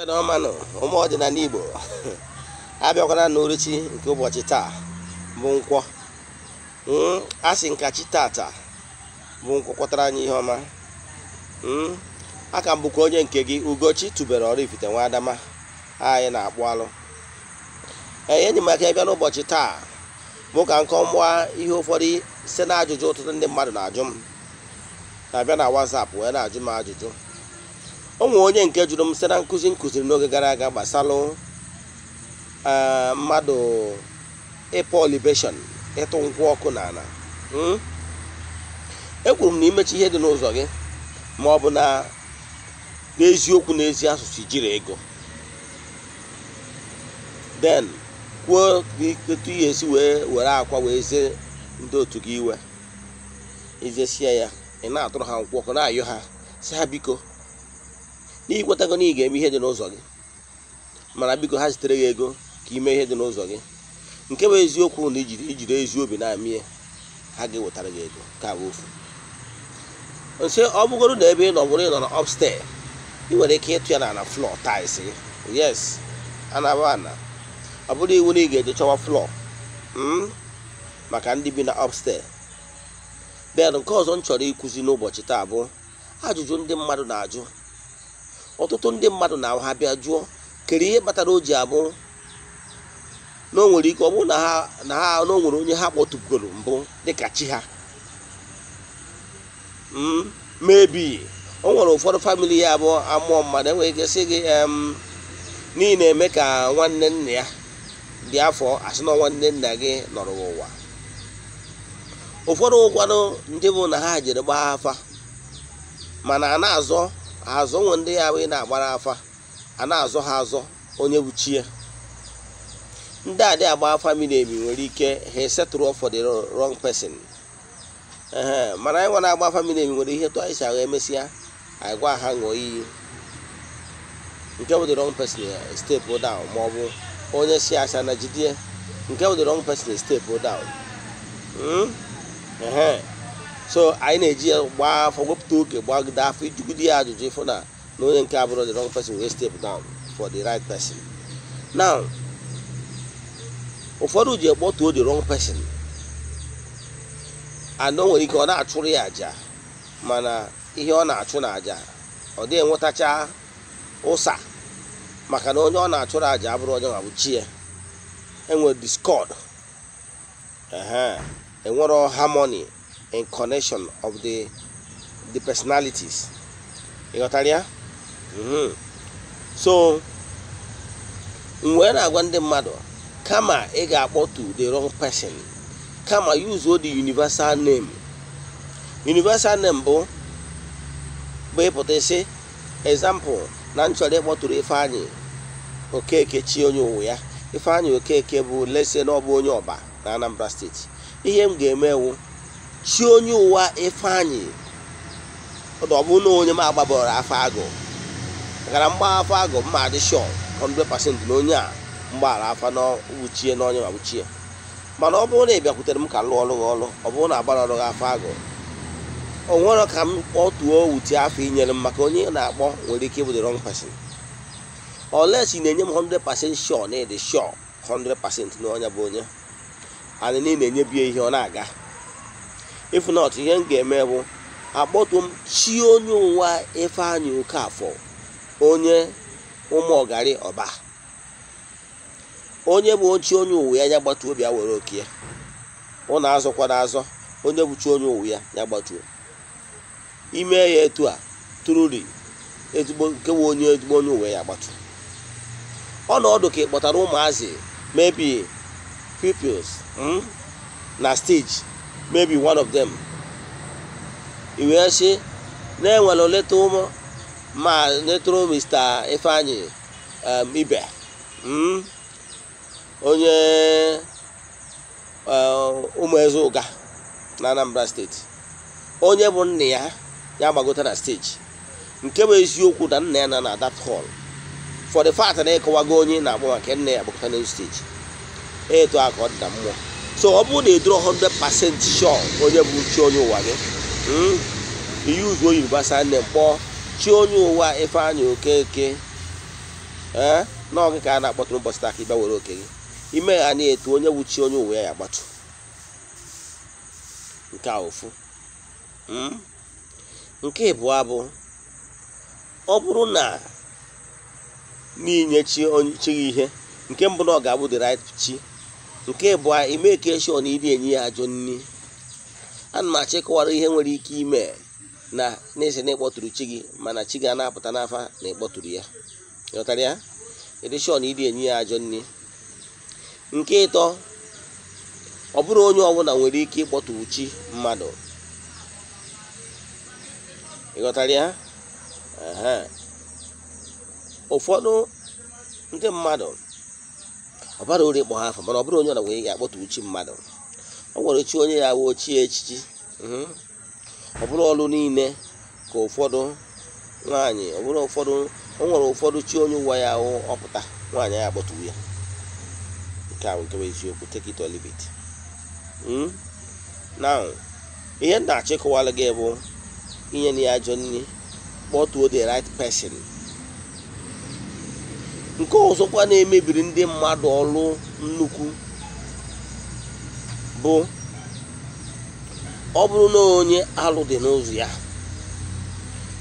Ọmanụ ụmụ ọdịnala Igbo abịakwana n'uruchi nke ụbọchị taa bụ nkwọ. A sị nkachi tata bụ nkwọ kwọtara anyị ihe ọma. Aka m bụkwa onye nke gị Ugochi tubelu Oraifite nwa Adama anyị na-akpụ alụ. Ee, enyi m aka bịa n'ụbọchị taa bụ ka nkọ mụa ihe ụfọdụ site na ajụjụ ọtụtụ ndị mmadụ na-ajụ m na-abịa na WhatsApp wee na-ajụ m ajụjụ. O nwere onye nke jụrụ m site na nkụzi nkụziri n'oge gara aga gbasalụ mmadụ ịpọ libation, ịtụ nkwụ ọkụ n'ala. Ekwuru m na imechi ihe dị n'ụzọ gị ma ọ bụ na n'eziokwu n'ezi asụsụ ijiri ego, then kwuo etu ihe esi wee were akwa wee zie ndị otu gị iwe, izesie ya ị na-atụrụ ha nkwụ ọkụ na-ayọ ha si ha biko n'ikwetago na ị ga-eme ihe dị n'ụzọ gị, mana biko ha zitere gị ego ka ime ihe dị n'ụzọ gị. Nke bụ eziokwu na ijiri ezi obi na-amịe ha ga-ewetara gị ego ka bụ ofu nsị. Ọ bụgoro na ebe ị nọ bụrụ ị nọ na upstairs, ị nwere ike ịtụ ya na na floor tiles gị. Yes, anaba ana ọ bụrụ iwu na ị ga-eje chọwa floor maka ndị bi na upstairs. Then nke ọzọ m chọrọ ịkụzi n'ụbọchị taa bụ ajụjụ ndị mmadụ na-ajụ. Ọtụtụ ndị mmadụ na ha bịa jụọ kere ihe kpatara o ji abụ na o nwere ike ọ bụrụ na ha na o nwere onye ha kpọtụgoro mbụ dịka chi ha. Maybe o nwere ụfọdụ family ya abụọ amụọ mmadụ enwere ike sị gị n'ihi na-eme ka nwanne nna ya dị afọ asị na nwanne nna gị nọrọ ụwa. Ụfọdụ ụkwanụ ndị bụ na ha jere gbaa afa, mana a na-azọ azọ nwe ndị ya bụ ị na-agbara afa, a na-azọ ha azọ onye bụ chi ya. Ndị a dị agba afa miri emi nwere ike ha esetụrụ for the wrong person. Ee, mana anyị nwa na-agba afa miri emi nwere ihe tụ anyị si agha emesịa anyị gwa ha ṅụọ iyi nke bụ the wrong person step down, ma ọ bụ onye si asa na jidie nke bụ the wrong person step down. So anyị na-eji ya gbaa afọ wepụta oge gbagide afọ ijigide ya ajụjụ ịfụ na onye nke abụrụ the wrong person wee step down for the right person. Now ụfọdụ ji ekpọtuo the wrong person and o nwere ike ọ na-achụrụ ya aja, mana ihe ọ na-achụ na aja ọ dịghị enwetacha ụsa maka na onye ọ na-achụrụ aja abụrụ onye nwa bụ chi ya. Enwere discord, enwere harmony in connection of the personalities. Ị ghọtara ya? So m wee na-agwa ndị mmadụ kama ị ga-akpọtu the wrong person, kama use the universal name. Universal name bụ ịpụta isi example na m chọrọ ịkpọtụrụ Ifeanyị Okeke chi onye ụwa ya. Ifeanyị Okeke bụ lese na ọ bụ onye ọba na Anambra steeti. Ihe m ga-eme wụ chi onye ụwa Ifeanyị ọ bụ na onye m agbabọrọ afọ agụ gara mgba afọ agụ mma dị sure 100% na onye a mgbaghara afa na wuchie na onye ma wuchie. Mana ọ bụrụ na ị bịakwutere m ka lụọ ọrụ gị ọrụ, ọ bụrụ na agbara ọrụ gị afọ agụ, o nwere ka m kpọtuo wutie afọ inyere m maka onye na-akpọ nwere ike ịbụ the wrong person. Unless ị na-enye m 100% sure na ịdị sure 100% na onye bụ onye and na ị na-enyebie ihe ọ na-aga. If not, ihe m ga-eme bụ akpọtuo m chi onye ụwa Ifeanyị Okafor onye ụmụọgarị ọba, onye bụ chi onye ụwa ya ya gbatuo bịa were oke ya. Ọ na-azọkwa n'azọ onye bụ chi onye ụwa ya ya gbatuo. Ime ya etu a truly ezigbo nke bụ onye ezigbo onye ụwa ya gbatuo. Ọnọdụ ka ị kpọtara ụmụazị maybe pupils na stage, maybe one of them i wee sị na-enwere leta ụmụ ma letụrụ Mr. Ifeanyị Ibe onye ụmụeze ụga na Anambra steeti, onye bụ nna ya ya gbagota na stage. Nke bụ eziokwu na nna ya na na that hall for the fact na ịkọwago onye na-akpọ maka nna ya gbagota na stage etu a ka ọ dị na mmụọ. So ọ bụrụ na eduro 100% sure onye bụ chi onye ụwa gị, use universal name kpọọ chi onye ụwa Ifeanyị Okeke Ee, na ọ gị ka a na-akpọtụrụ ụbọchị taa ka ị bịa were oke gị. Ime ya na-etu onye wuchi onye ụwa ya agbatu. Nke a ofu. Nke ịbụọ bụ, ọ bụrụ na n'inye chi chi gị ihe, nke mbụ na ọ ga-abụ the right chi. Nke ịbụọ, ime ka eshọ na ịdị enye ya ajọ nni. Ana m achọ ịkọwara ihe nwere ike ime na n'esi na ịkpọtụrụ chi gị, mana chi gị a na-apụta n'afa na ịkpọtụrụ ya. Ịghọtara ya? Ịdị shọ na ịdị enye ya ajọ nni. Nke ịtọ, ọ bụrụ onye ọbụla nwere ike ịkpọtụrụ chi mmadụ. Ịghọtara ya? Ụfọdụ ndị mmadụ ọ bara uru ịkpọ ha afa, mana ọ bụrụ onye ọbụla nwere ike akpọtụrụ chi mmadụ. Ọ nwere chi onye ya wụ ochie echichi. Ọ bụrụ ọlụ niile ka ụfọdụ nwaanyị, ọ bụrụ ụfọdụ, o nwere ụfọdụ chi onye ụwa ya wụ ọpụta nwaanyị ya akpọtụrụ ya. Nke a bụ nke bụ eziokwu, take it or leave it. Now, ihe m na-achọ ịkọwara gị bụ inye na ya ajọ nri, kpọtuo the right person. Nke ọzọkwa na-emebiri ndị mmadụ ọlụ nnukwu bụ, ọ bụrụ na onye alụ dị n'ụzọ ya,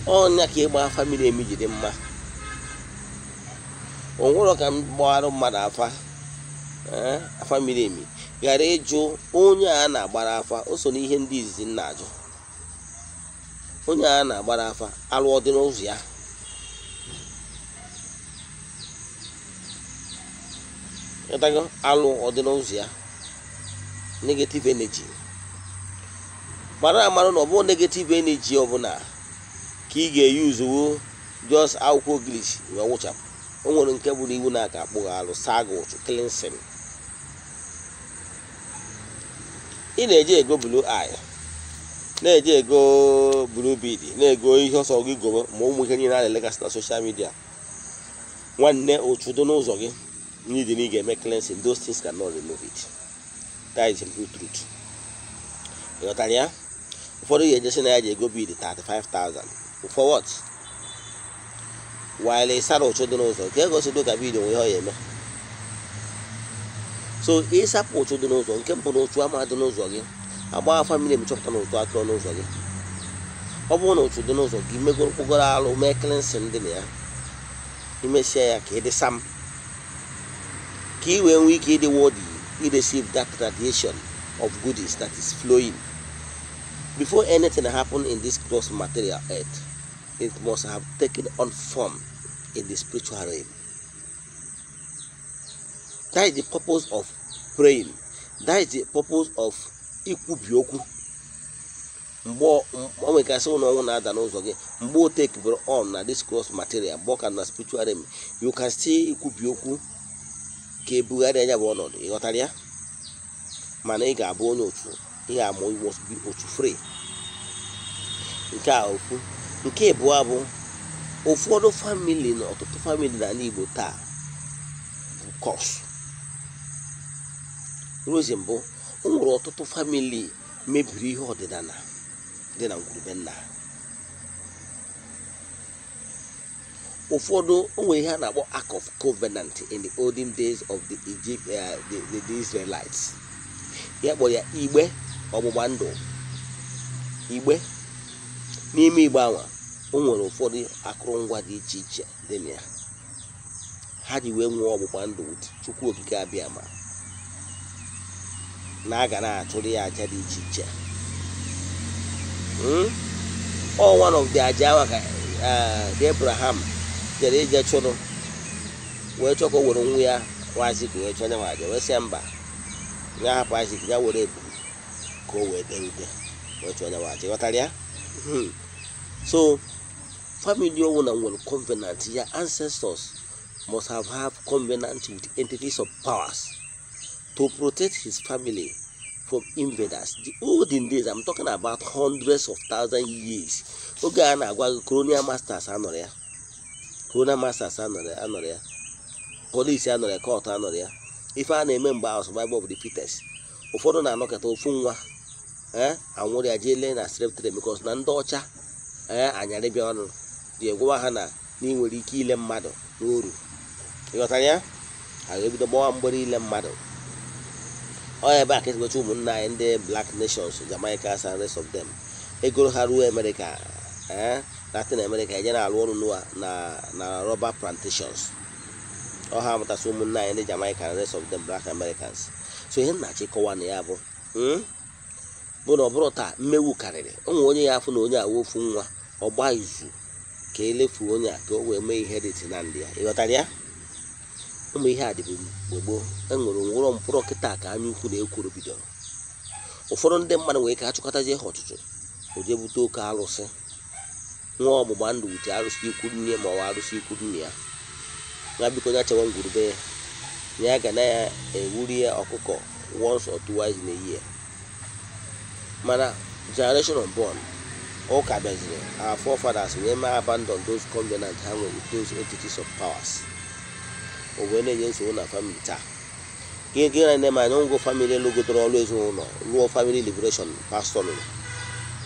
ọnya ka ịgba afa miri emi ji dị mma. O nwere ka m gbara mmadụ afa, afa miri emi, ghara ịjụ onye a na-agbara afa. O so n'ihe ndị izizi m na-ajụ onye a na-agbara afa, alụ ọ dị n'ụzọ ya. Ịghọtago? Alụ ọ dị n'ụzọ ya, negative energy. Mara amara na ọ bụrụ negative energy ọbụla ka ị ga-eyuzuwo just akwụkwọ ogirisi wee wụchapụ. O nwere nke bụrụ iwu na-aka akpụghị alụ, saa gị ụchụ, cleansing. Ị na-eje ego blue eye, na-eje ego blue bead, na-ego ihe ọsọ gị gobe, ma ụmụ ihe niile a na-elegasị na social media. Nwanne, ụchụ dị n'ụzọ gị, need na ị ga-eme cleansing. Those things cannot remove it. That is simple truth. Ịghọtara ya? Ụfọdụ ga-ejesi na ya ji ego bead 35,000 for what? While ị sara ụchụ dị n'ụzọ, nke egosi dị ka bead nwe ihe ọ ya eme. So ịsapụ ụchụ dị n'ụzọ, nke mbụ na ụchụ ama dị n'ụzọ gị, agba afa mmiri emi chọpụta na ụchụ atụrụ n'ụzọ gị. Ọ bụrụ na ụchụ dị n'ụzọ gị, megoro kpụgoro alụ, mee cleansing dị na ya, imesie ya ka ị dị sam, ka ị wee nwee ike ịdị worthy I receive that radiation of goodies that is flowing. Before anything happen in this gross material earth, it must have taken on form in the spiritual realm. That is the purpose of praying. That is the purpose of ikwubi okwu. Mgbe o nwekasị ụlọ ọnwụ na-ada n'ụzọ gị, mgbe o take on na this gross material, mgbe ọ ka na spiritual realm, you can still ikwubi okwu ka ebugharịa ya bụ ọnọdụ. Ịghọtara ya? Mana ị ga-abụ onye otu, ị ga-amụ, you must be otu free. Nke a ofu. Nke ịbụọ bụ, ụfọdụ famili na ọtụtụ famili n'ala Igbo taa bụ curse. Reason bụ, o nwere ọtụtụ famili mebiri ihe ọdịnala dị na ngwurube nna. Ụfọdụ o nwere ihe a na-akpọ Ark of Covenant in the olden days of the Egypt, the Israelites. Ya kpọrọ ya igbe ọgbụgba ndụ. Igbe n'ime igbe anwa, o nwere ụfọdụ akụrụngwa dị iche iche dị na ya. Ha ji wee nwee ọgbụgba ndụ Chukwu Okike Abịama na a ga na-achụrụ ya aja dị iche iche. Ọ one of the aja ahụ ka Abraham jere ije chụrụ, wee chọọ ka o were nwa ya Isaac wee chụọ nyanwa aja, wee sị ya mba, ya hapụ Isaac, ya were ebulu ka o wee dee ude wee chụọ nyanwa aja. Ghọtara ya? So family ọwụna nwere covenant. Ya ancestors must have covenant with entities of powers to protect his family from invaders. The olden days, I'm talking about hundreds of thousands years. Oge a na-agwa gị, colonial masters anọrọ ya, colonial masters anọrọ ya, police anọrọ ya, court anọrọ ya. Ife a na-eme mgbe ahụ, survival of the fittest. Ụfọdụ na-anọkọta ofu nwa, anwụrụ ya jee lee na slave trade, because na ndị ọcha anyarị bịa ọnụ dị egwuwa ha na ị nwere ike ile mmadụ n'oru. Ịghọtara ya? Ha ga-ebido gbawa mgbere ile mmadụ. Ọ ebe a ka esigocha ụmụnna anyị ndị Black Nations, Jamaica and rest of them, egoro ha ruo America, Latin America, eje na-arụ ọrụ na rubber plantations. Ọ ha amụtasị ụmụnna anyị ndị Jamaica and rest of them Black Americans. So ihe nna achịkọwa na ya bụ na ọ bụrụ taa mmewu karịrị onwe onye ya afụ na onye awa ofu nwa ọgba izu ka elefu onye a ka o wee mee ihe dị na ndị ya. Ịghọtara ya? Ụmụ ihe a dịbụ mgbe gboo. Enwere nwụrọ mkpụrụ kịta ka anya ukwu na ekworo bidoro. Ụfọdụ ndị mmadụ nwere ike achụkọtazie ha ọchụchụ o jee bute oke arụsị nwa ọgbụgba ndụ wute arụsị ikwu nne ma ọ bụ arụsị ikwu nne ya ya biko ya chewe ngwurube ya na ya ga na-ewuri ya ọkụkọ once or twice in a year. Mana generation unborn ụka bịaziri, our forefathers wee mee abandon those covenant ha nwere with those entities of powers. O wee na-enye nsogbu na family taa. Gị na-eme anya ngwo family lụgodoro ọrụ ezinụlọ lụọ family liberation pastor lụrụ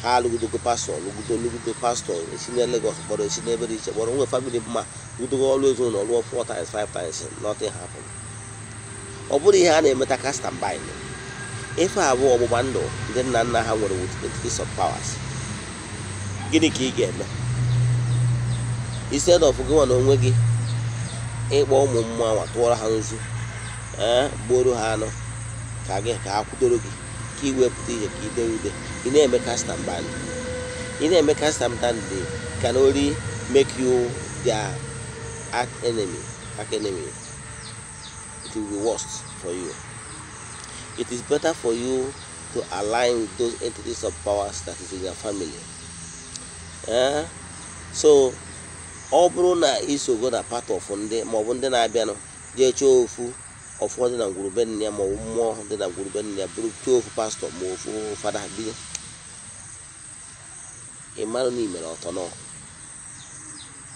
ha alụgodogo pastọ lụgodo pastọ esi na Lagos kpọrọ esi n'ebe dị iche kpọrọ nwe family mma lụgodogo ọrụ ezinụlọ lụọ 4 times 5 times, nothing happen. Ọ bụrụ ihe a na-emeta cast and bind. Ife abụọ ọgbụgba ndụ ndị nna nna ha nwere with entities of powers. Gịnị ka ị ga-eme? Instead of gị nwa na onwe gị ịkpọ ụmụ mmụọ anwa tụọrọ ha nzu, gbuoro ha anụ ka gị ka ha kwudoro gị ka ị wepụta ihe ka ị dee ude, ị na-eme cast and bind. Ị na-eme cast and bind can only make you their arch enemy. It will be worst for you. It is better for you to align with those entities of powers that is in your family. So ọ bụrụ na isogo na part of ndị maọbụ ndị na-abịanụ jee chọọ ofu ọfọ dị na ngwurube nne ya maọbụ mmụọ dị na ngwurube nne ya bụrụ chọọ ofu pastọ ma ofu fada bido, ị marụ na ị mere ọtọ nọ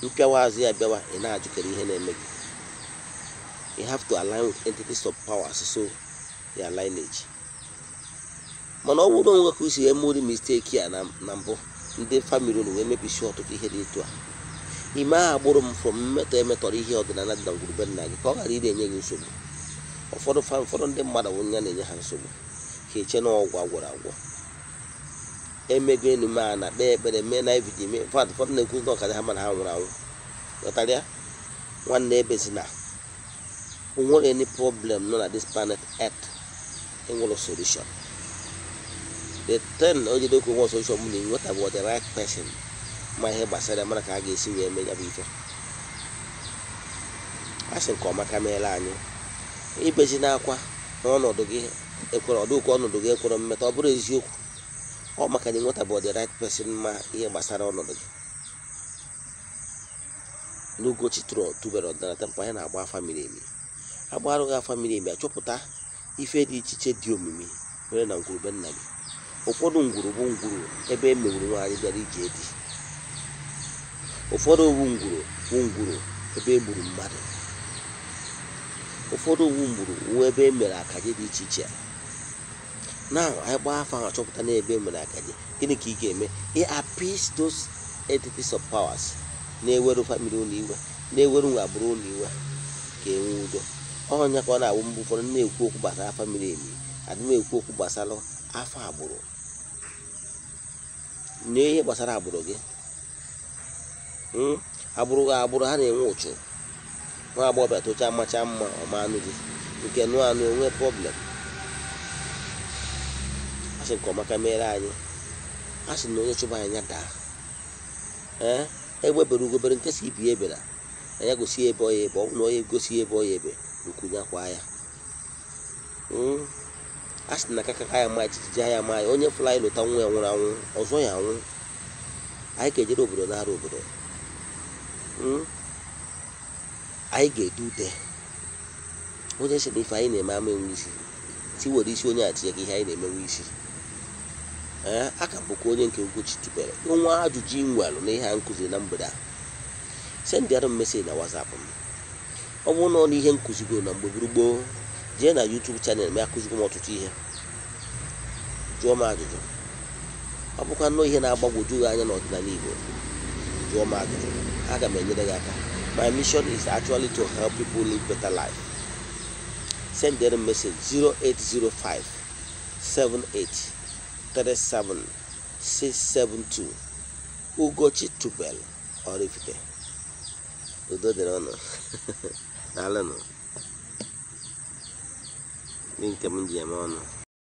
mpịawa azụ ya bịawa ị na-ajụkere ihe na-eme gị. You have to align with entities of powers, so your lineage. Mana ọ bụrụ onwe ka o si eme ụdị mistake a na mbụ ndị family unu wee mebisi ọtụtụ ihe dị etu a, ime agbụrụ m from mmetọ emetọrọ ihe ọdịnala dị na ngwurube nna gị ka ọ ghara ị na-enye gị nsogbu. Ụfọdụ ndị mmadụ bụ ya na-enye ha nsogbu ka eche na ọgwụ agwọrọ agwọ emego enume a na kpee ekpere mee na ivd mee ụfọdụ na-ekwu na ọkara ha mana ha nwụrụ anwụ. Ghọtara ya? Nwanne ebezina nwere any problem nọ na this planet earth enwere solution. The ten ojidekwu nwe solution bụ na ịnweta bụ the right person ma ihe gbasara mara ka a ga-esi wee mee ya bụ ife. A sị nke ọma ka meela anyị. Ibezi n'akwa n'ọnọdụ gị ekwere ọdụkọ ọnọdụ gị ekwere mmeta ọ bụrụ eziokwu ọ maka na ịnweta bụ the right person ma ihe gbasara ọnọdụ gị. N'Ugochi tubelu ọdịnala temple anyị na-agba afa miri emi. Agbarụghị afa miri emi achọpụta ife dị iche iche dị omimi nwere na ngwurube nna gị. Ụfọdụ ngwuru bụ ngwuru ebe e megburu nwaanyị bịara ije di. Ụfọdụ owu ngwuru bụ ngwuru ebe e gburu mmadụ. Ụfọdụ owu ngwuru wụ ebe e mere akaje dị iche iche. Now anyị gbaa afa ahụ achọpụta na ebe e mere akaje, gịnị ka ị ga-eme? Ị appease those entities of powers na-eweru family ụlọ iwe, na-eweru agbụrụ ụlọ iwe ka e nwee udo. Ọnya ka ọ na-awụ mgbe ụfọdụ na-ekwu okwu gbasara family emi, adị m ekwu okwu gbasara afọ agbụrụ. Na ihe gbasara agbụrụ gị, agbụrụ ha na-enwe ụchụ. Nwa agbọghọbịa tocha macha mma ọma anụ gị nke nụ anụ enwe problem. A sị nke ọma ka meere anyị. A sị na onye chụba anya daa. Egbe bere ugobere nke si ibi ebela na ya gosi ebe ọ ya ebe ọ na onye gosi ebe ọ ya ebe nkwunye akwa ya. A sị na akaka ya ma jijiji ya ma ya onye fụla anyị lụta nwa ya nwụrụ anwụ ọzọ ya anwụ. Anyị ga-ejere obodo nara obodo. Anyị ga-edu ude. Onye sị na ife anyị na-eme ama enwe isi si were isi onye a tinye ka ihe anyị na-emenwe isi. Aka bụkwa onye nke Ugochi tubelu nwa ajụjụ nwelụ na ihe a nkụziri na mgbede a, sendịara m meseji na WhatsApp m. Ọ bụrụ na ọ na ihe nkụzigo na mgbe gburu gboo, jee na YouTube channel m akụzigo m ọtụtụ ihe, jụọ m ajụjụ. Ọ bụkwa nnọọ ihe na-agbagwoju gị anya n'ọdịnala Igbo, jụọ m ajụjụ, aga m enyere gị aka. My mission is actually to help people live better life. Send them a message 0805 78 37 672. Ugochi Tubelu Oraifite. Udo dịrị ụnụ. Daalụnụ ndị nke m ji eme ọnụ.